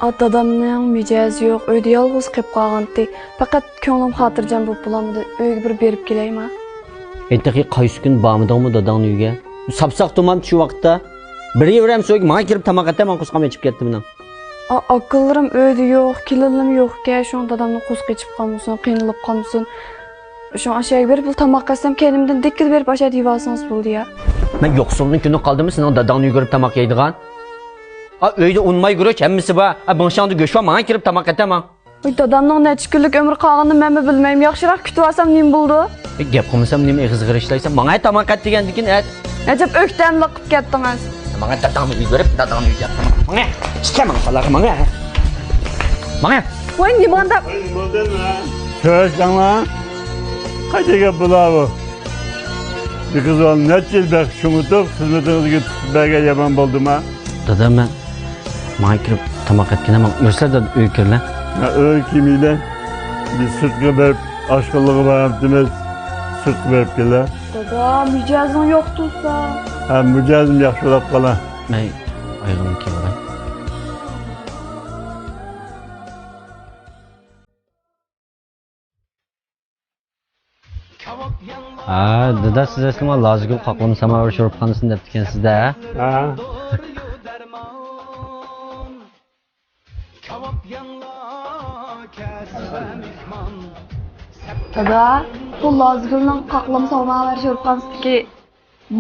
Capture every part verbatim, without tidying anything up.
ئا، دادامنىڭ مىجەزى يوق، ئۆيدە يالغۇز قېلىپ قالغانتى. پەقەت كۆڭلۈم خاتىرجەم بولۇپ بولالمىدى. ئۆيگە بىر بېرىپ كېلەيما؟ ئەي، تېخى قايسى كۈن بارمىدىڭمۇ داداڭنىڭ ئۆيىگە؟ ساپساق تۇماندا شۇ ۋاقىتتا. بېرىۋېرەمسە ئۆيگە، ماڭا كىرىپ تاماق ئەتە، ماڭا قورسىقىم ئېچىپ كەتتى مېنىڭ. ئا، ئاكىلىرىم ئۆيدە يوق، كېلىنلىرىم يوقكەن، شۇڭا دادامنىڭ قورسىقى ئېچىپ قالمىسۇن، قىينىلىپ قالمىسۇن. شۇڭا ئاشۇ يەرگە بېرىپ بىر تاماق ئەتسەم، كەينىمدىن دىككىدە بېرىپ ئاشۇ يەردە يېۋالسىڭىز بولدى يا. مەن يوقسۇلنىڭ كۈنى قالدىمۇ سېنىڭ داداڭنى يۈگۈرۈپ تاماق يەيدىغان؟ ئا، ئۆيدە ئۇن ماي گۈرۈچ ھەممىسى بار. ئا، بىڭشاڭدا گۆش بار، ماڭا كىرىپ تاماق ئەتە ماڭ. ۋاي، دادامنىڭ نەچچە كۈنلۈك ئۆمرى قالغىنىنى مەنمۇ بىلمەيمەن. ياخشىراق كۈتۈۋالسام نېمە بولىدۇ؟ ئەي، گەپ قىلمىسام نېمە ئېغىز غىرىچلايسەن؟ ماڭا تاماق ئەت دېگەندىكىن ئەت. ئەجەب ئۆكتەملىق قىلىپ كەتتىڭىز. ماڭا داداڭنى يۈگۈرۈپ، داداڭنى يۈگۈرۈپ. ماڭا، چىقە ماڭا، بالاغا ماڭا. ماڭا. ۋاي، نېمانداق؟ سۆزلەڭلار. قايتا گەپ بۇلار بۇ. بىر قىز بالىنى نەچچە يىل بېقىپ چوڭىتىپ، خىزمىتىڭىزگە تۇتۇپ بەرگەن يامان بولدىما؟ دادا، مەن ماڭا كىرىپ تاماق ئەتكىنە، ماڭا يۈرسە دادا ئۆيگە كىرىلە. ھە، ئۆيگە كىرمەيلى. بىز سىرتقا بېرىپ، ئاشخانىلىققا بارمىتىمىز. سىرتقا بېرىپ كېلە. دادا، مىجەزىڭ يوق تۇرسا. ھە، مىجەزىم ياخشى بولاپ قالا. مەن ئايىغىمنى كىيىۋالاي. ھە، دادا، سىز ئەسلى مانا لازىگۈل قاقلىما ساماۋار شورپىخانىسىنى دەپتىكەنسىز-دە. ھە. دادا، بۇ لازىگۈلنىڭ قاقلىما ساماۋار شورپىخانىسىدىكى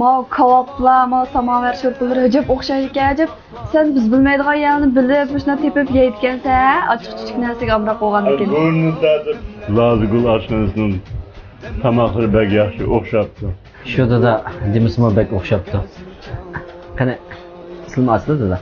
ماۋۇ كاۋاپلار، ماۋۇ ساماۋار شورپىلىرى ئەجەب ئوخشايدىكەن، ئەجەب. سەن بىز بىلمەيدىغان يەرنى بىلىپ، مۇشۇنداق تېپىپ يەيدىكەنسەن، ھە؟ ئاچچىق-چۈچۈكنى ئەسلىگە ئامراق بولغاندىكىن. لازىگۈل ئاشخانىسىنىڭ تاماقلىرى بەك ياخشى، ئوخشاپتۇ. شۇ دادا، دېمىسىمۇ بەك ئوخشاپتۇ. قېنى، سىلمۇ ئاچلا دادا.